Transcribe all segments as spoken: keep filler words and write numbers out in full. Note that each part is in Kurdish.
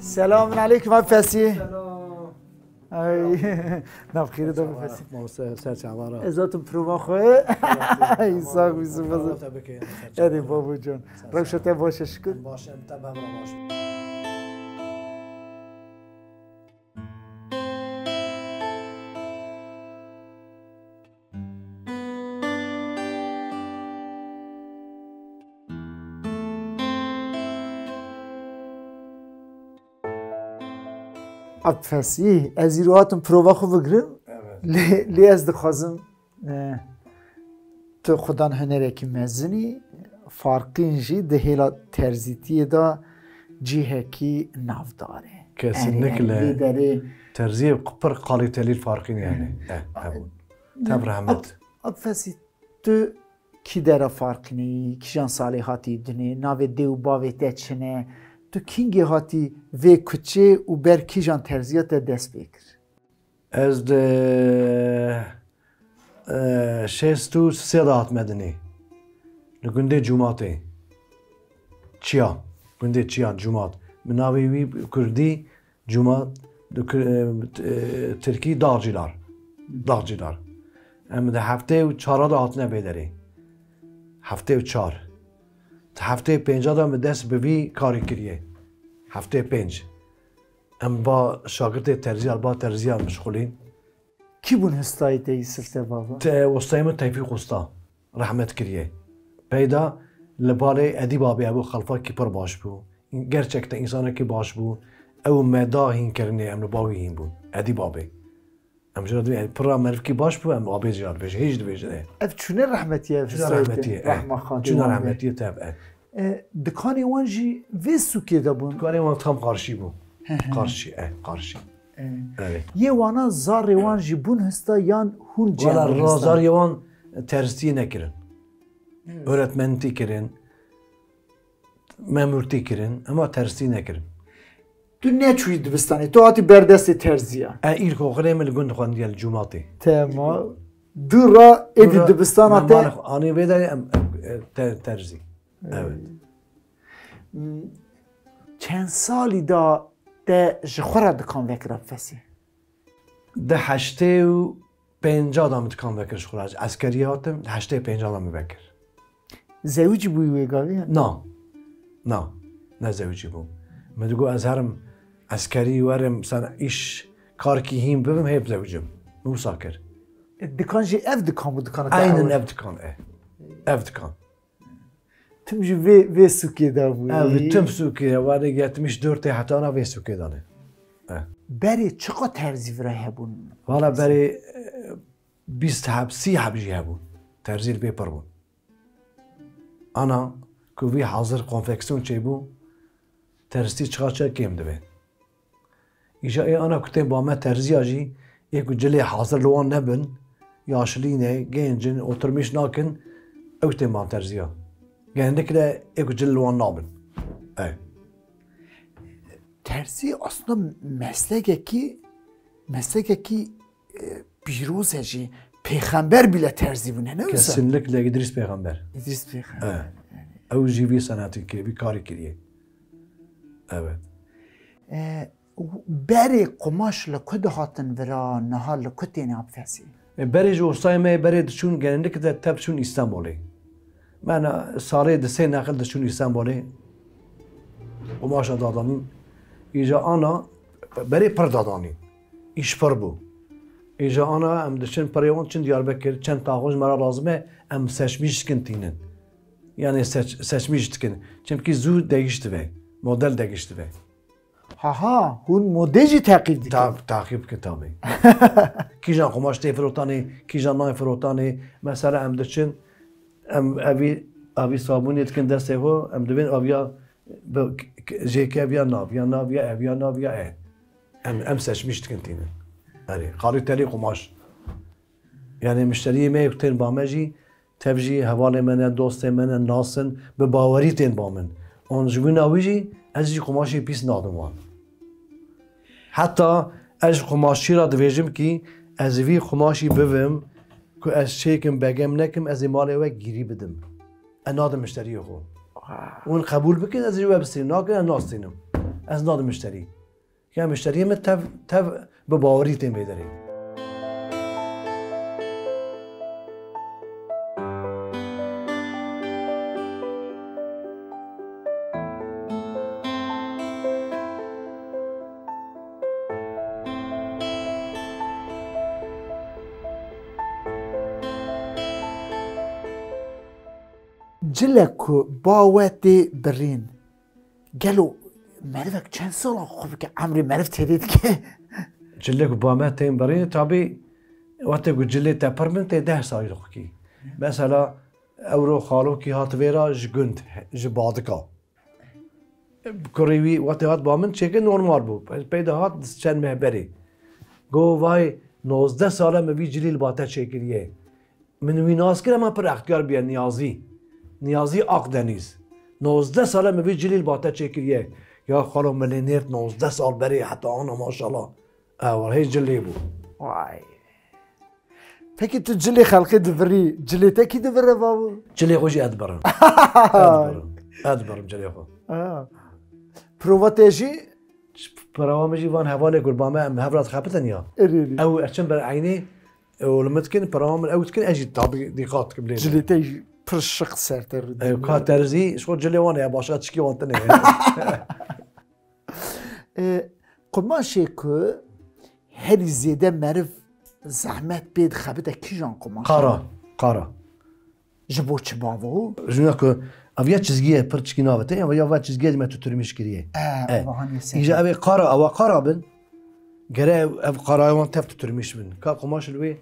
Selamun aleykum abi Fesî. Ay, nav xêrê de abi Fesî. Mamoste, ser çava ra. Ez hatim prova xwe. Ay, sağ ol, Yusuf. Prova te bike, ser çava ra. Erê babo can. Rewşa te baş e şikir. Baş e, te bevra baş. Abi Fesî, ez îro hatim prova xwe bigirim. Evet. Lê, lê ez dixwazim, e, tu xudan hunerekî mezin î, Farqîn jî di hêla terzîtiyê de cihekî navdar e. Kesinlikle. Erê, erê, lê derê. Terziyê pir kalîtelî Farqîn yani. Eh, eh. Tev rehmet. Ab, Ab Fesî, tu kî dera Farqînê yî, kîjan salê hatî dinê, navê dê û bavê te çi ne, tu kîngê hatî vê kuçê û ber kîjan terziya te dest pê kir? Ez di, e, şêst û sê de hatime dinê. Li gundê Cumatê. Çiya. Gundê Çiya, Cumat. Bi navê wî kurdî Cumat, di ku-, e, e, tirkî Dağcılar. Dağcılar. Em di heftê û çara de hatine vê derê. Heftê û çar. Di heftê pênca de min dest bi vî karî kiriye. Heftê pênc. Em ba şagirtê terziya, ba terziya mişxulîn. Kî bûn histayê te Yusuf te baba? Te, ustayê min Tevfîq Usta, rehmet kiriye. Peyda li balê Edî babê, ew xelfakî pir baş bû. Gerçekten însanekî baş bû. Ew me da hîn kirinê, em li ba wî hîn bûn. Edî babê. Em ji re dibê, pira merivkî baş bû, em abê jî dibêjin, hêj dibêjin, e. Ev çûne rehmetî ye, ev Çûne histayê te. Rehmetî ye, e. Rehma Xwedê Çûne wan be. Rehmetî ye, tev, e. E, dikanê wan jî vê sûkê de bûn? Dikanê wan tam qarşî bû. He, he. Qarşî, e, qarşî. E. Evet. Yê wana zarê wan jî bûn hista yan hûn Wala cem ra-, hista? Zarê wan terzîtiyê nekirin. Evet. Öğretmenîtî kirin, memûrtî kirin, ema terzîtî nekirin. Tu neçûyî dibistanê, tu hatî ber destê terziya. E, îlkokulê min li gund xwendiye li Cumatê. Tema. Dû ra êdî Dû ra dibistana me te. Mala xwe anî vê derê em, em, e, te-, terzî. Evet. Hmm, çend salî da te ji xwe re dikan vekira Fesî? Di heştê û pênca da min dikan vekir ji xwe re. Ez eskeriyê hatim, di heştê pênca da min vekir. Zewicî bûyî wê gavê ya? Na. Na. Ne zewicî bûm. Min digot ez herim eskerî werim, sen îş karkî hîn bibim, hê bizewicim. Min wisa kir. E, dikan jî ev dikan bû, dikana te Aynen ew? Ev dikan e. Ev dikan. Tim ji vê, vê sûkê de bû. Ev tim sûkê, warê yetmiş dört heta na vê sûkê de ne. E. Berê çiqa terzî vira hebûn? Valla berê, e, bîst heb, sî heb jî hebûn. Terzî li vê pir bûn. Ana ku vî hazir konfeksiyon çêbû, terzî çiqa çe kêm dibe. Îja ê ana ku tên ba me terziya jî, ê ku cilê hazir li wan nebin, yaşlî ne, genc in, oturmîş nakin, ew tên ba terziya. Genellikle ê ku cil li wan nabin. Ew. Terzî aslında meslekekî, meslekekî, e, pîroz e jî. Pêxember bile terzî bûne, ne wisa? Kesinlikle Îdrîs Pêxember. Îdrîs Pêxember. Evet. Ew jî vî senetî kiriye, vî karî kiriye. Evet. E, Û berê qumaş li ku dihatin vira, niha li ku têne Abfesî? E, berê ji ostayê me yê berê diçûn, genellikle tev diçûn Îstanbulê. Me ne salê di sê nexil diçûn Îstanbulê. Qumaşa dadanîn. Îja ana berê pir dadanîn. Îş pir bû. Îja ana em diçin pirê wan çin Diyarbekir, çend taxo ji me re lazim e, em seçmîş dikin tînin. Yani seç-, seçmîş dikin. Çimkî zû değiştibe. Model değiştibe. Ha ha, hûn modê jî teqîb dikin? Ta-, teqîb dikin tabii. Kîjan qumaş tê firotanê, kîjan nayê firotanê. Mesela em diçin, em evî, evî sabûnê dikin destê xwe, em dibên aviya bi, k-, k-, jêkê eviya nav, ya nav ya ev, ya nav ya e. Em, em seçmîş dikin tînin. Erê, kalîtelî qumaş. Yani müşteriyê me yê ku tên ba me jî, tev jî hevalê me ne, dostê me ne, nas in, bi bawerî tên ba min. An ji wîna wî jî ez jî qumaşê pîs nadim wan. Heta ez ji qumaşçî re dibêjim kî ez vî qumaşî bivim ku ez çêkim begem nekim, ez ê malê we gîrî bidim. Ez nadim müşteriyê xwe. Wow. Hûn qebûl bikin, ez ê we bistînim. Nakin, ez nastînim. Ez nadim müşterî. Ya müşteriyê min tev, tev bi bawerî tên vê derê. Cilek ku ba we tê birîn, gelo merivek çend sala xwe bike, emrê meriv têdê dike? Cilek ku ba me tên birîn, tabî wextê ku cilê te pir bin, tê deh salî xwe kî. Mesela, ewro xalokî hat vêra ji gund, ji Badika. Kurê wî wextê hat ba min çêkir normal bû. Peyda hat çend meh berê. Go, vay, nozdeh sal e min vî cilî li ba te çêkiriye. Min wî nas kir, hema pir extiyar bûye, Niyazî. Niyazî Akdenîz. Nozdeh sal e min vî cilî li ba te çêkiriye. Ya xalo, min lê nêrt nozdeh sal berê heta ana, maşallah. Ew hê cilê bû. Vay. Pekî tu cilê xelkê divirî, cilê te kî divire bavo? Cilê xwe jî ez dibirim. Ez dibirim. Ez dibirim cilê xwe. Ha. Prova te jî? Prova min jî van hevalê ku ba me em hev re dixebitin ya. Erê, erê. Ew ez çim ber eynê, ew li min dikin, prova min ew dikin, ez jî tabî dîqat dikim lê. Cilê te jî pir şiq ser te rû. Ew ka terzî, ji xwe cilê wan e, başka tişkî wan tine. E, qumaşê ku herî zêde meriv zehmet pê dixebite kîjan qumaş? Qara, qara. Ji bo çi bavo? Ji wina ku ev ya çizgiye pir çikî navete, ya, ya va çizgiye me tuturmîş kiriye. E, E, ava hanî se- Îja ev ê qara, ewa qara bin, gere ev, ev qaraya wan tev tuturmîş bin. Ka qumaş li wê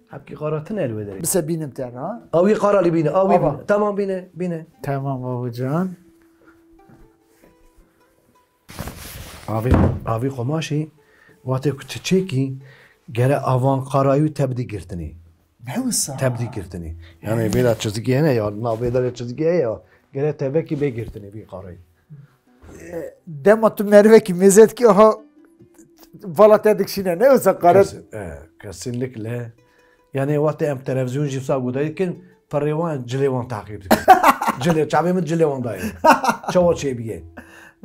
hepkî qara tine li wê derê. Bise bînim te ra. Awî qara li bîne, awî Ava. Bîne. Tamam bîne, bîne. Tamam babacan. Avî, avî qomaşî, wextê ku tu çêkî, gere avan qarayî te bidî girtinî. Ne wisa? Te bidî girtinî. Yani vêda çizgî hene ya, navê de çizgî heye ya. Gere te vekî bê girtinî vî qarayî. Dema tu merivekî mêze dikî, aha, vala te dikşîne, ne wisa qaret? Kes-, e, kesinlikle. Yani wextê em televîzyon jî wisa guhdayî dikin, pirê wan cilê wan teqîb dikin. Cilê, çavê min cilê wan dayê. Çawa çêbîye?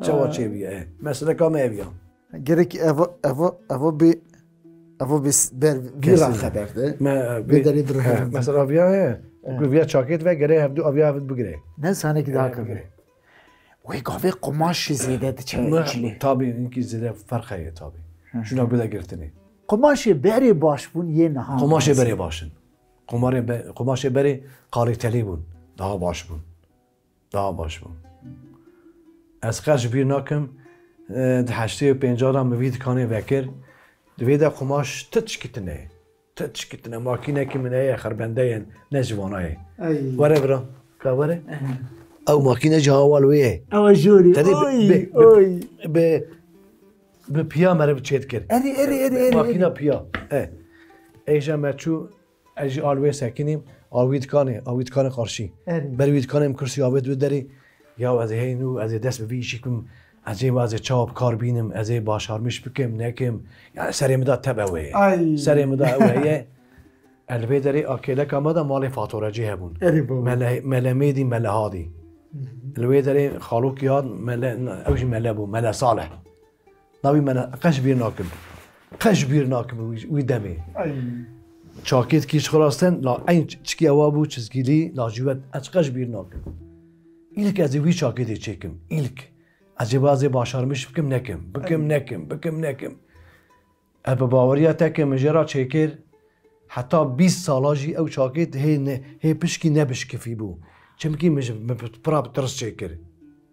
Çawa çêbîye? E, meseleka me ev ya. Gerek evo, evo, evo bi, evo bi s-, ber, vî ra xeber de. Me, e, bi, derê bir he, mesela aviya he. He. Ku viya çakêt ve gere hevdu aviya hevdu bigire. Ne saneki daha kabir. Wê gavê qumaşê zêde diçe Me, cilê. Tabii, inkî zêde ferq heye tabii. Hı hı. Şuna bide girtinê. Qumaşê berê baş bûn yê niha. Qumaşê berê baş in. Qumarê be-, qumaşê berê kalîtelî bûn. Daha baş bûn. Daha baş bûn. Ez qet ji bîr nakim, e, di heştê û pênca de min vî dikanê vekir. Di vê de qumaş ti tişkî tune ye. Ti tişkî tune. Makînekî min heye, xerbende ye, ne ji vana ye. Ay. Were bira. Ka were. Ew makîne jî hawal wê ye. Ew e jorî. Tedê bi, oy, bi, bi, oy. Bi, bi piya meriv çê dikir. Erê, erê, erê, erê, Makîna erê. Piya. E. Êja me çû, ez jî al wê sekinîm, al wî dikanê, al wî dikanê qarşî. Erê. Ber wî dikanê em kursî avêt wê derê. Ya ez ê hey nû, ez ê dest bi vî îşî kim, ez ê, ez ê çawa bi kar bînim, ez ê başarmiş bikim, nekim. Yani serê min de teb ew heye. Ay. Serê min de ew heye. El vê derê a kêleka me de malê fatorecî hebûn. Erê baba. Mele, Mele Mêdî, Mele Hadî. Hı hı. Li wê derê xalokî hat, Mele, ew jî Mele bû, Mele Salih. Navî Mele, qeş bîr nakim. Qeş bîr nakim wî, wî demê. Ay. Çakêt kî ji xwe rastin, la eyn çikî ewa bû, çizgîlî, lacivert, ez qeş bîr nakim. Îlk ez ê wî çakêtê çêkim, îlk. Ez ê ba ez ê başarmiş bikim, nekim. Bikim, Ay. Nekim, bikim, nekim. Ez bi baweriya te ke min jê re çêkir, heta bîst sala jî ew çakêt hê ne, hê pişkî nebişkifî bû. Çimkî min ji, min pira bi tirs çêkir.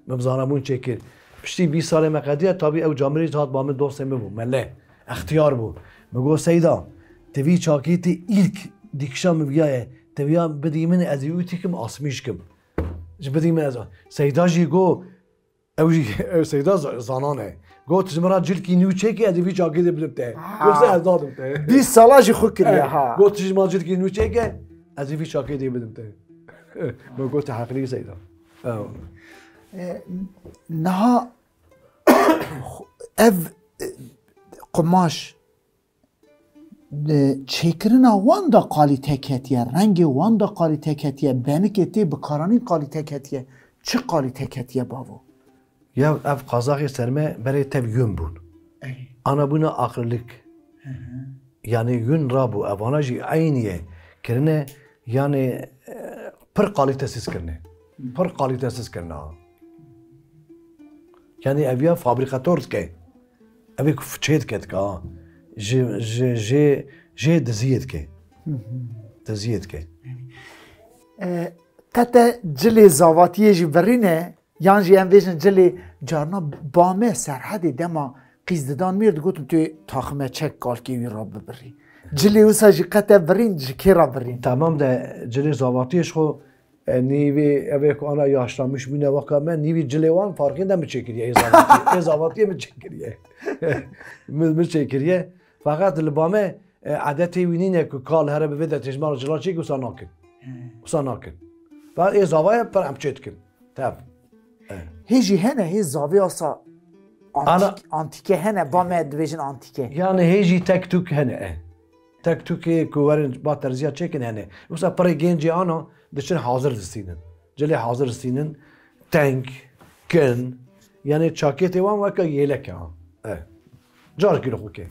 Min bi zanabûn çêkir. Piştî bîst salê me qediya, tabî ew camêrê jî hat ba min, dostê min bû, mele, extiyar bû. Min got, Seyda, tu vî çakêtê îlk dîkişa min viya ye. Tu viya bidî min, ez ê wî tîkim, asmîş kim. Ji bidî min ez. Seyda jî got, Ew jî, ew Seyda za-, zanan e. Got, ji min re cilkî nû çêke, ez ê vî çakêtê bidim te. Ha. Yoksa ez nadim te. Bîst sala jî xwe kiriye, ha. Got, ji min re cilkî nû çêke, ez ê vî çakêtê bidim te. Me got, heqlî Seyda. Ew. E, niha ev, e, qumaş, e, çêkirina wan da qalîte ketiye, rengê wan da qalîte ketiye, benikê tê bikaranîn qalîte ketiye. Çi qalîte ketiye bavo? Ya ev qazaxê ser me berê tev yûn bûn. Ey. Ana bûne aqillik. Hı hı. Yani yün rabû, evana jî eynî ye. Kirine, yani, e, pir qalîtesiz kirine. Pir qalîtesiz kirine ha. Yani ev ya fabrikator dike. Ev ê ku çê dike dike ha. Ji, ji, ji, ji diziyê dike. Hı hı. Diziyê dike. E, qete cilê zavatiyê jî birîne, yan jî em bêjin cilê carna bame Serhedê dema qîz didan mêr digotin tu taxime çek kalkê wî re bibirî. Cilê wisa jî qete birîn ji kê re birîn? Tamam de cilê zavatiyê ji xwe, e, nîvê ev ê ku ana yaşlanmış bûne weka me, nîvî cilê wan farqê de min çêkiriye, ê zavatiyê, ê zavatiyê min çêkiriye. Min, min çêkiriye. Feqet li bame, e, edetê wî nîne ku kal here bi vê de têjmara cila çêkî wisa nakin. He. Wisa nakin. Ve ê zavaya pir em çê dikin. Tev. E. Hê jî hene, hê zavê asa Ana- antîk-, antîke hene, ba me dibêjin antîke. Yani hê jî tek tûk hene, e. Tek tûkê ku werin ba terziya çêkin hene. Wisa pirê gencê ana diçin hazir distînin. Cilê hazir distînin. Teng, kin. Yani çakêtê wan weke yêlek e ha. E. Carekî li xwe ke.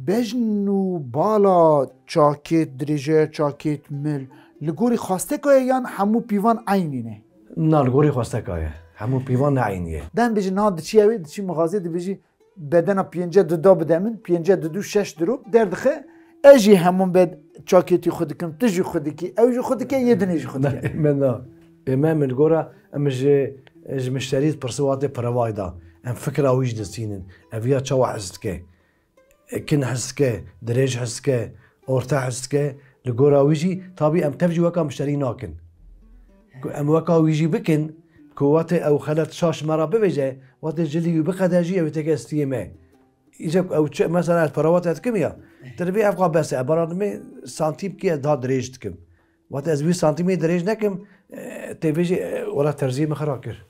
Bejn û bala çakêt, dirêjeya çakêt, mil, li gorî xwasteka ye yan hemû pîvan eynî ne? Na, li gorî xwasteka ye. Hemû pîvan ne eynî ye. Dem bêjin niha diçî ew ê, diçî mixazê dibêjî bedena pênce du da bide min, pênce du du şeş dirop derdixe, ez jî hemûn be çakêtî xwe dikim, tu jî xwe dikî, ew jî xwe dike, yê dinê jî xwe dike. Me na. Ê me min gora, em ji, ji mişterî dipirsin watê pirevay da. Em fikra wî jî distînin. Ev ya çawa hez dike? Kin hez dike, dirêj hez dike, orta hez dike. Li gora wî jî, tabî em tev jî weka mişterî nakin. Ku em weka wî jî bikin, ku watê ew xelet şaş me re bivêje, watê cilî wî biqede jî ew ê têke stiyê me. Îca ku ew çi, mesela ez perawat ez dikim ya, tu dibê ev qa bes e, ez bara dimê santîmkî ez daha dirêj dikim. Watê ez wî santîmê dirêj nekim, e, tê vêjî, e, wela terziyê min xera kir.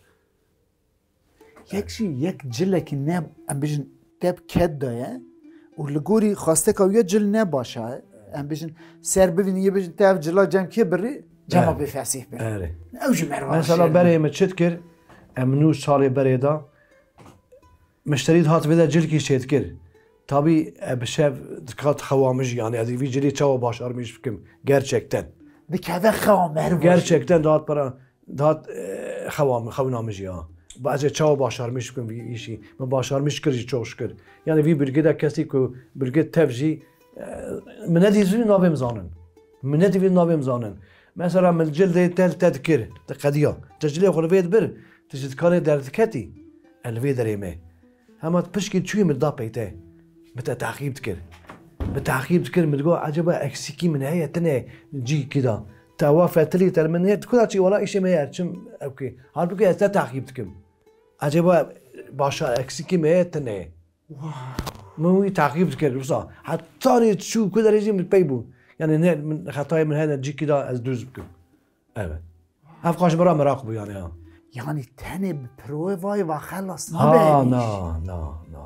Yek jî, yek cilekî ne, em bêjin, te bi ked daye û li gorî xwasteka wî ya cil ne baş e. Em bêjin, ser bivînî, yê bêjin, te ev cila cem kê birî, cema Erê. Bêfesîh be. Erê. Ew jî merva Mesela şêr berê min çi dikir, em nû salê berê da, mişterî dihat vê de cilkî çê dikir. Tabî, e, bi şev dikat xewa min jî, yani ez ê vî cilê çawa başarmîş bikim, gerçekten. Dikeve xewa merva jî. Gerçekten dihat para, dihat, e, xewa min, xewna min jî ya. Ba ez ê çawa başarmîş bikim vî îşî. Min başarmîş kir jî çok şükür. Yani vî bilgê de kesî ku bilgê tev jî, e, min nedî vî navê min zanin. Min nedî vî navê min zanin. Mesela min cildê te, te dikir, te qediya. Te cilê xwe li vê dibir, tu ji dikanê derdiketî. Ez li vê derê me. Hema pişkî çûyî min da peyte. Min te teqîb dikir. Min teqîb dikir, min digot, "Eceba eksîkî min heye, tine cîkî da. Te wa fetilî te li min nê, tu kuda çî wela îşê me ye, çim ew kê. Halbûkî ez te teqîb dikim. Eceba başa eksîkî me ye, tine." Wow. Min wî teqîb dikir, wisa. Hetanî çû ku derê jî min pey bû. Yani ne, min, xetayê min hene cîkî da ez dûz bikim. Evet. Ev qaş bira meraq bû yani ha. Yani tenê bi provayê va xelas Ha, nabe iş. Na, na, na.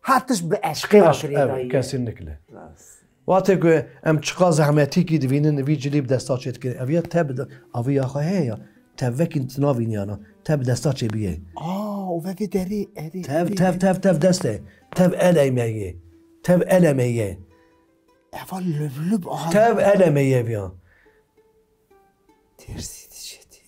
Her tişt bi eşqê ve Eş-, kirê evet, dayî. Kesinlikle. Rast. Wate ku em çiqa zehmetîkî divînin, vî cilî bi desta çê dikin. Ev ya te bi de-, avî ya xwe heye ya. Te vekî tu navînî yana. Te bi desta çê bîye. Aa, û ve vê derê, erê, Tev, erê. Tev, tev, tev dest e. Tev el eymeye. Tev el emeye. Eva lüb lüb aha. Tev el emeye viya. Tersî dişetî.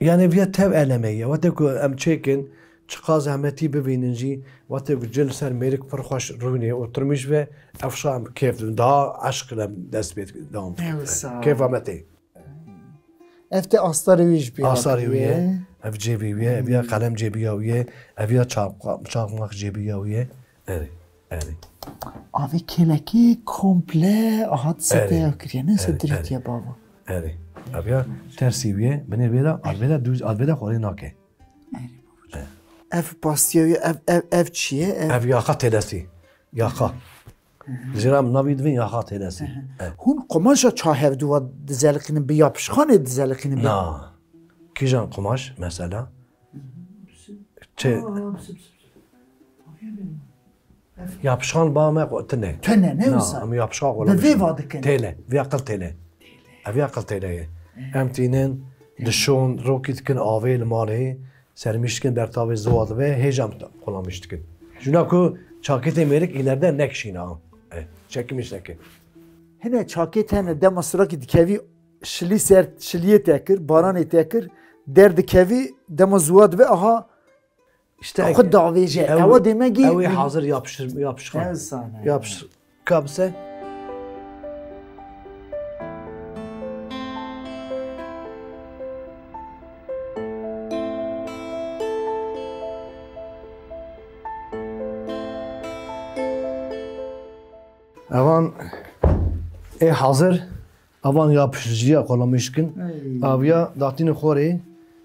Yani viya tev elemeye. Wate ku em çêkin, çiqa zehmetî bivînin jî, wate ku cil ser mêrik pir xweş rûnê û tirmîş ve, ev şa em kêf dibin. Daha eşq ile dest pê dewam Ne wisa. Kêfa me tê. Ev te astarê wî ji pê Astarê wî ye. Ev cêbî wî ye. Ev ya qelem cêbiya wî ye. Ev ya çarpma-, çarpmak cêbiya wî ye. Erê, erê. Avê kêlekê komple ahat sete Erê. Ew kiriye. Ne Erê, sedrîtiye erê. Bavo. Erê. Ev ya tersî wî ye. Binê vê de, alvê de dûz, alvê de xwarê nake. Ev pastiya wî, ev, ev, ev çi ye? Ev Ev yaxa têlesî. Yaxa. Hı hı. Zira min navî divin yaxa têlesî. Hı hı. Evet. Hûn qumaşa ça hevdû ve dizeliqînin, bi yapışkanê dizeliqînin bi? Na. Kîjan qumaş mesela? Çi? Aa, pis, pis, pis. Yapışkan ba me qo-, tine. Tine, ne Na, wisa? Em yapışkan Bi vê qolamışın. Va dikin. Têle, viya qil têle. Ev ya qil têle ye. Hı. Em tînin, dişon, rokî dikin avê li malê, sermîş dikin ber tavê ziwa dibe, hêja em qolamiş dikin. Cuna ku çakêtê mêrik îlerde nekişîna. E, çekimîş neke. Hine çakêt hene dema sirakî dikevî şilî ser, şiliyê te kir, baranê te kir, derdikevî dema ziwa dibe aha. İşte xwe davêje. Ew, ewa demegî ew ê hazir yapıştır, yapışkan. Ew sane. Yapıştır. Kabse. Evan ê hazir, evan yapıştırıcıya kolamış kin. Ey. Aviya datînê xorê,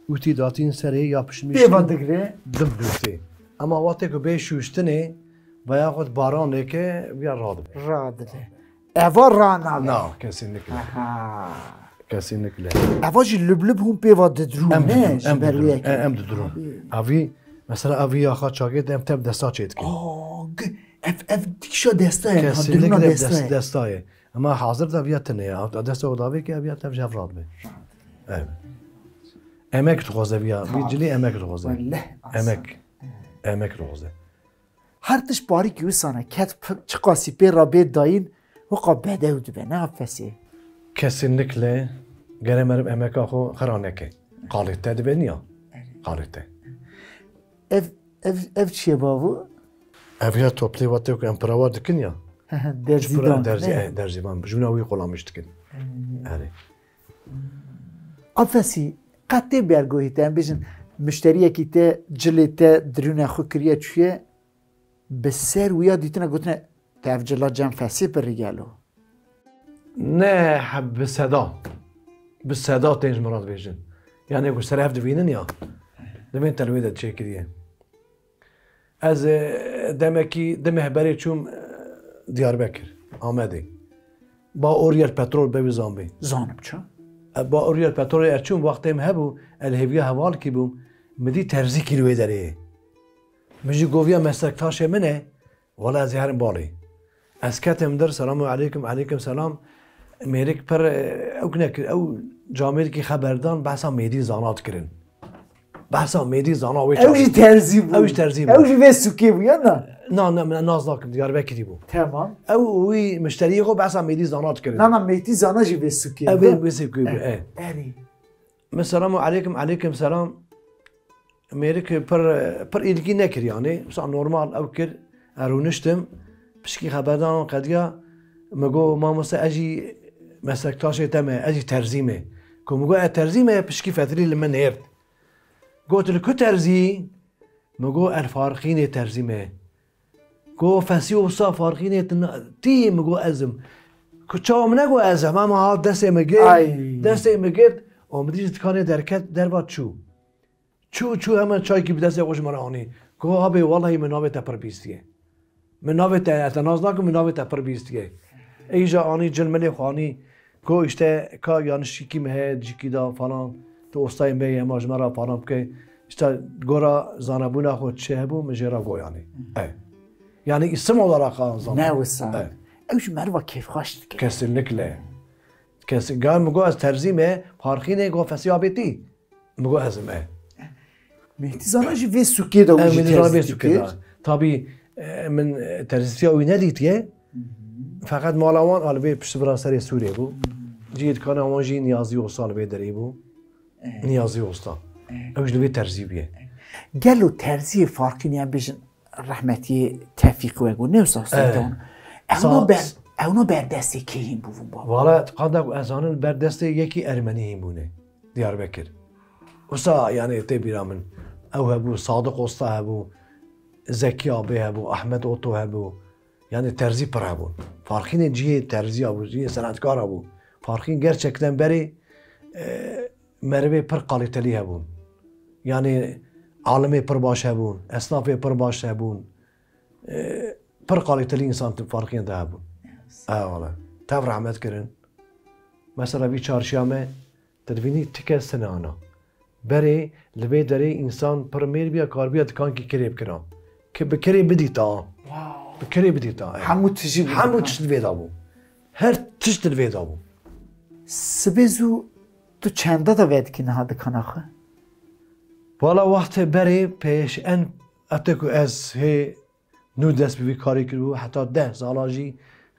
witî datîn serê yapışmış kin. Pêva digre. Dim dûtê. Ama wextê ku bê şûştinê, veya xwet baranê ke, viya radibe. Radibe. Eva ranabe. Na, kesinlikle. Aha. Kesinlikle. Eva jî lüb lüb hûn pêva didrûn, em ne? Didrûn, em didrûn. Em didrûn. Abi. Avî, mesela avî yaxa çakêt em tev desta çêdikin. Aa, g-, ev, ev dikişa desta ye, ha, kesinlikle dirûna desta ye. Dest-, desta ye. Ama hazir da viya tine ya. Desta o davê ki ev ya tev jev radibe. Evet. Emek dixwaze viya. Bir cilî emek dixwaze. Welleh, asan. Emek. Emek dixwaze. Her tişt parîkî wisa ne, ket p-, çiqasî pê re bê dayîn, weka bedew dibe, ne fesê. Kesinlikle gere meriv emeka xwe xira neke. Kalite dibe niya. Kalite. Ev, ev, ev çi ye bavo? Ev ya toplê wate ku em pirawa dikin ya. Derzî dan, derzî, ne? Eh, derzî van. Jûna wî qolamiş dikin. Erê. Afesî, qet tê bergohî te, em bêjin, muşteriyekî te, cilê te, dirûne xwe kiriye çûye, bi ser wiya dîtine gotine, te ev cila cem fesê pirî gelo? Ne, he, bi seda. Bi seda tên ji min re dibêjin. Yanê ku ser ev divînin ya, divên telwê de çêkiriye. Ez, e, demekî du meh berê çûm, e, Diyarbekir, Amedê. Ba Oriel Petrol be wî zanbê. Zanim çi? E, ba Oriel Petrolê ez çûm, wextê min hebû, ez li hêviya hevalkî bûm, min dî terzîkî li wê derê ye. Min jî goviya meslektaşê min e, wela ez ê herim balê. Ez ketim dir, selamu aleykum, aleykum selam. Mêrik pir, e, ew nekir, ew camêrikî xeberdan behsa Mêdî Zana dikirin. Behsa Mêdî Zana wê çaxê. Ew jî terzî bû. Ew jî terzî bû. Ew jî vê sûkê bû ya na? Na, na, min nas nakim, Diyarbekirî bû. Tamam. Ew wî muşteriyê xwe behsa Mêdî Zana dikirin. Na, na, Mêdî Zana jî vê sûkê bû. Ew vê, vê sûkê bû, e. Erê. Min selamu aleykum, aleykum selam. Mêrik pir, pir îlgî nekir yanî. Wisa normal ew kir. Ez rûniştim. Pişkî xeberdanan qediya. Min got, mamoste, ez jî meslektaşê te me, ez jî terzî me. Ku min got, ez terzî me, pişkî fetilî li min hêrt. Got, li ku terzî? Min got, ez li Farqînê terzî me. Got, fesî wisa Farqînê tu na-, tî? Min got, ez im. Ku çawa min negot ez im, ema hat destê min girt, ay, destê min girt, û min dî ji dikanê derket, derva çû. Çû, çû hemen çaykî bi destê xwe ji min re anî. Got, abê, wellahî min navê te pir bîstiye. Min navê te, ez te nas nakim, min navê te pir bîstiye. Îja anî cil milê xwe anî. Got, işte, ka yanlışlıkî mi heye, cîkî da falan. Tu ostayê me yê, ema ji me re falan bike. İşte gora zanebûna xwe çi hebû, min jê re got yanî. E. Yanî isim olarak anzam. Ne wisa. E. Ew jî meriva kêfxweş dike. Kesinlikle. Kesin. Gel min got, ez terzî me, Farqînê, got, fesî abê tî? Min got, ez im, e. Mêtî Zana jî vê sûkê de, wî jî terzî dikir. Tabî, e, min, e, terzîtiya wî nedîtiye. Feqet mala wan a li vê piştî vira serê sûrê bû. Cihê dikana wan jî Niyazî Usta li vê derê bû. E. Niyazî Usta. E. Ew jî li vê terzî bûye. Gelo terziyê Farqînê em bêjin rehmetiyê Tevfîq Wego, ne wisa Seydan? Ewna ber-, ewna berdestê kê hîn bûbûn baba? Wala, qanda ku ez zanin berdestê yekî Ermenî hîn bûne. Diyarbekir. Wisa, yani, tê bîra min. Ew hebû, Sadiq Usta hebû, Zekî Abê hebû, Ahmet Oto hebû. Yani, terzî pir hebûn. Farqînê cihê terziya bû, cihê senetkara bû. Farqîn gerçekten berê, e, merivê pir kalîtelî hebûn. Yani, alimê pir baş hebûn, esnafê pir baş hebûn. E, pir kalîtelî însan di Farqînê de hebûn. Eyvallah. Tev rehmet kirin. Mesela vî çarşiya me, tu divînî ti kes tune ana. Berê li vê derê însan pir mêr bîya, karibiya dikankî kirê bikira. Ki bi kirê bidîta. Wow. Bi kirê bidîta, e. Hemû tijî bû. Hemû tişt li vê de bû. Her tişt li vê de bû. Sibê zû tu çenda de vedikî niha dikana xwe? Wala wextê berê pêş en, ete ku ez hê nû dest bi vî karî kiribû, heta deh sala jî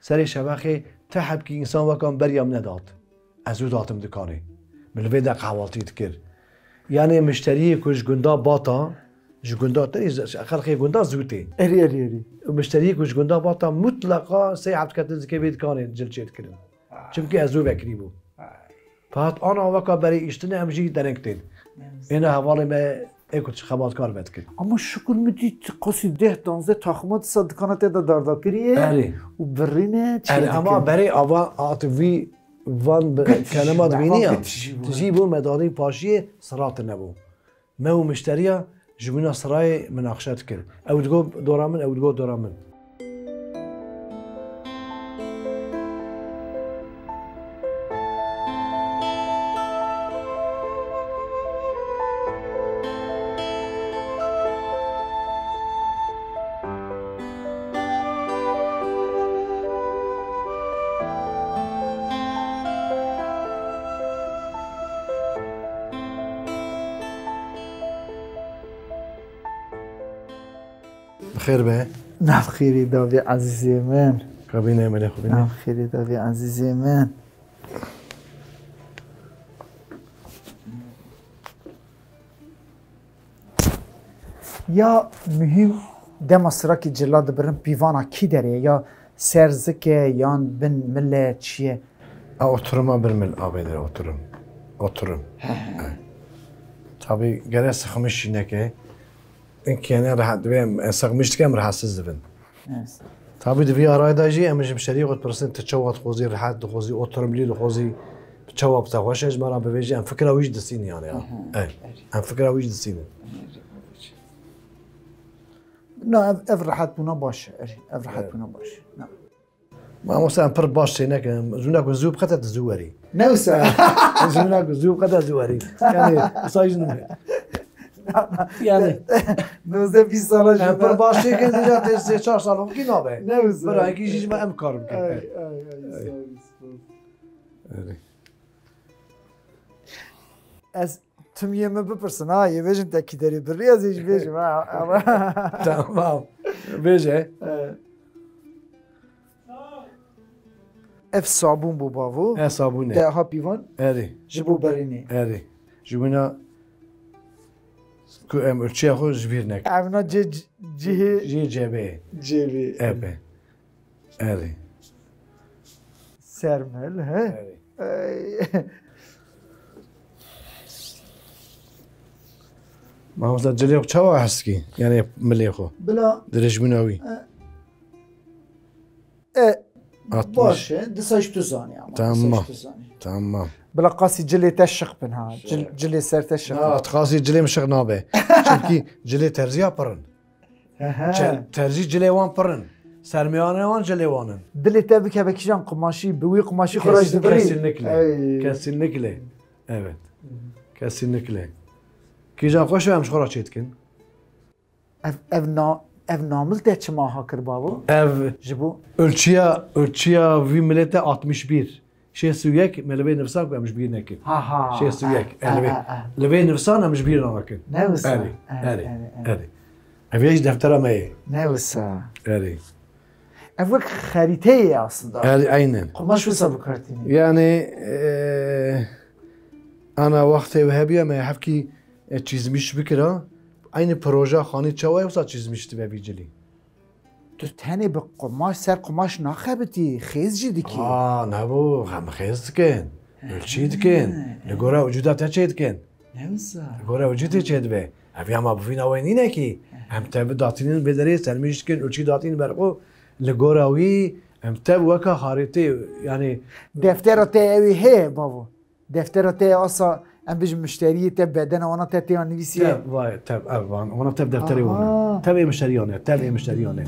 serê şevexê ti hebkî însan weka min beriya min nedat. Ez zû datim dikanê. Min li vê de qehwaltî dikir. Yanê mişteriyê ku ji gunda Bata, ji gunda te, xelkê gunda zû tê. Erî, erî, erî. Mişteriyê ku ji gunda Bata mutleqa sey heb diketin zikê vê dikanê cil çê dikirin. Çimkî ez zû vekirî bû. Fakat ana weka berê îştine em jî dereng tên. Êna hevalê me ê ku xebatkar vedikin. Ama şukur min dît qasî deh danzdeh taxima disa dikana te de dardakirî ye Erê. Û birîne çê Erê, ama dikin. Berê ava ativî van bi Bi tijî kelema bû, dibînî ya. Bi tijî bû. Tijî bû, medanî paşiyê sirat nebû. Me û mişteriya ji wîna sirayê minaqişe dikir. Ew digot dora min, ew digot dora min. Bi xêr be. Nav xêrî davî ezîzê min. Kabîne, melê xwe bîne. Nav xêrî davî ezîzê min. Ya muhîm dema sirakî cila dibirin pîvana kî derê ye? Ya ser zik e, yan bin mil e, çi ye? A oturuma bir mil avêdir oturum. Oturum. He, he. He. Tabii gere sıkmış şîneke. Inkiyene rahat dibe, em sıkmış dike em rahatsız dibin. Evet. Tabii di vî arayê de jî em ji müşteriyê xwe dipirsin, tu çawa dixwazî, rehet dixwazî, oturumlî dixwazî, çawa bi te xweş e, ji me re bivêjî, em fikra wî jî disînin yani ya. Hı hı. Evet. Em fikra wî jî disînin. Na, ev, ev rehetbûna baş e, erê, ev rehetbûna baş e. Na. Mamoste, em pir baş sê nekin, zûna ku zû biqete tu zû werî. Ne wisa? Zûna ku zû biqete zû werî. Yani, sayın yani. Nozdeh bîst sala jî Em pir baş sê kin, zûna te sê çar sal ki nabe. Ne wisa? Bira, ki jî em kar bikin. Ay, ay, ay, sağ ol, sağ ol. Öyle. Ez Tim yê min bipirsin ha, yê bêjin te kî derê birî, ez ê jî bêjim ha, ama Tamam. Bêje. Ev sabûn bû bavo. E, sabûn e. Te ha pîvan Erê. Ji bo berînê. Erê. Ji wina ku em ölçüya xwe ji bîr nekin. Evna cê cihê Jê cebê. Cebê. Ebe. Erê. Sermil, he? Erê. Ey. Mamosta cilê xwe çawa heskî? Yani milê xwe. Bila. Dirêjbûna wî. E, e, Altmış. Baş e, disa jî tu zanî ama. Tamam. Disa jî tu zanî. Tamam. Bila qasî cilê te şiq bin ha. Cil, cilê ser te şiq bin. Na, tu qasî cilê min şiq nabe. Çünkü cilê terziya pir in. He, he. Çe-, terzî cilê wan pir in. Sermiyane wan cilê wan in. Dilê te bikeve kîjan qumaşî, bi wî qumaşî xwe re jî Kesin-, dibirî. Kesinlikle. Ey. Kesinlikle. Evet. Kesinlikle. Kîjan xweş e em ji xwe re çê dikin. Ev, ev na-, ev namil te çima ha kir bavo? Ev Ji bo ölçüya, ölçüya vî milete altmış bir. Şêst û yek me li vê nivîsan ku em ji bîr nekin. Ha, ha. Şêst û yek, Eh, e, li vê, eh, eh. Li vê nivîsan em ji bîr nakin. Ne wisa? Erê, Eh, erê, eh, eh. Erê. Ev yek ji deftera me ye. Ne wisa? Erê. Ev wek xerîteyê ye aslında. Erê, aynen. Qumaş wisa bikartîne. Yani, e, ana wextê we hebiya me hevkî, e, çizmiş bikira. Aynı proje xanî çawa ye wisa çizmiş dibe vî cilî. Tu tenê bi qumaş ser qumaş naxebitî, xêz jî dikî. A, nebû, em xêz dikin. Ölçî dikin. He. Li gora ucuda te çê dikin. Ne wisa? Li gora ucudê çê dibe. Ev ya ma bi vîna wê nîne kî. He. Em te bi datînin vê derê sermîş dikin, ölçî datînin ber xwe. Li gora wî em te weka xarîtê, yani Deftera te ew ê heye, bavo. Deftera te ya asa, em bijin mişteriyê te bedena wana te têya nivîsiye. Tev, vay, tev, ev van, wana tev defterê wan e. Aha. Tev ê mişteriyan e, tev ê mişteriyan e.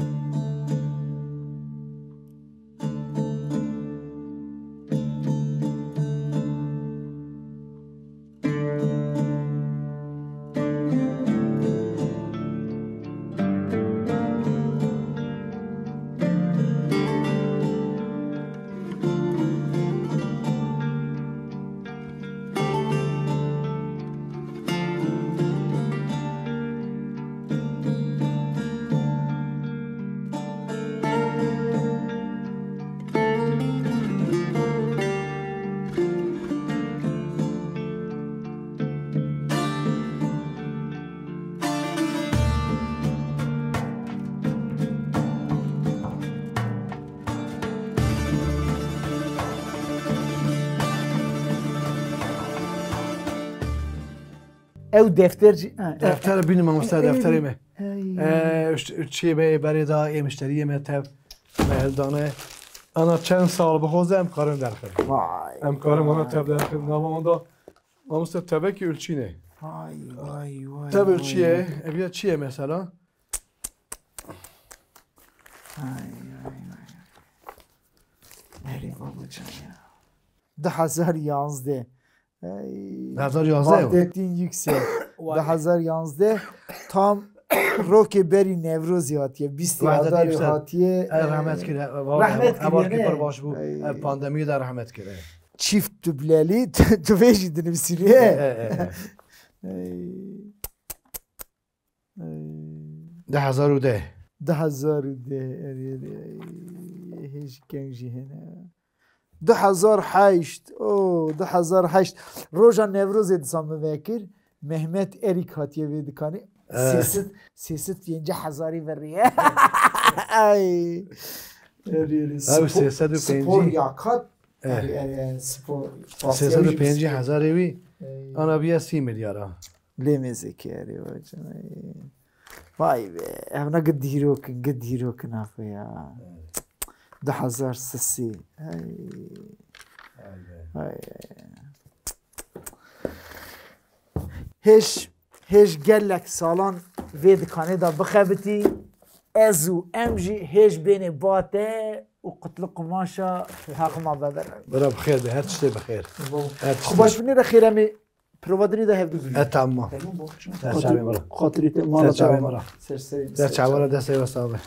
Ew defter jî, ha, e, Defter bînim mamoste, e, defterê me. Ey. E, çi bê berê da ê mişteriyê me tev me hildane. Ana çend sal bixwaze em karin derxin. Vay. Em karin wana tev derxin. Nava wan da mamoste tevekî ölçîne. Vay vay vay. Tev vay. ölçüye, ev ya çi ye mesela? Ay ay ay. Nereye babacan ya? Du hezar yanzdeh. Ay. Du hezar yanzdeh. Vahdettin Yüksel. Du hezar yanzdeh tam rokê berî Newrozê hatiye. Bîstê Vahdettin Adarê Yüksel. hatiye. Ev rehmet kir. Rehmet kir, Ev ne? Pir baş bû. Ay. Ev pandemiyê de rehmet kir. Çift dubleli. Tu vê jî dinivîsînî. E, e, e, e. Ay. Ay. Du hezar û deh. Du hezar û deh, erê, erê, hêj keng jî hene. Du hezar heşt, o, du hezar heşt. Roja Newrozê disa min vekir, Mehmet Erîk hatiye vê dikanê. Evet. Sêsed, sêsed pêncî hezarî veriye. Ay. Erê, erê, Ew spor, sêsed û pêncî. spor yakat. Evet. Erê, erê, spor. Sêsed û pêncî hezarê wî. Ay. Ana biya sî milyara. Lê mêzekê erê vay canê. Vay be, evna gi dîrok in, gi dîrok in axwe ya. Du hezar sisî. Ay. Ay. Hêj, hêj gelek salan vê dikanê de bixebitî. Ez û em jî hêj bênê ba te û qutlu qumaşa heqima bebere. Bira bi xêr be, her tiştê bi xêr. Her tiştê. Xwe baş binê re xêremê. Prova dinê de hevdu bî. E, tamam. Tamam bak. Te çavê min re. Xatirê te Te mala çavê çavê min re. Ser serê. Te çavê re destê westa be.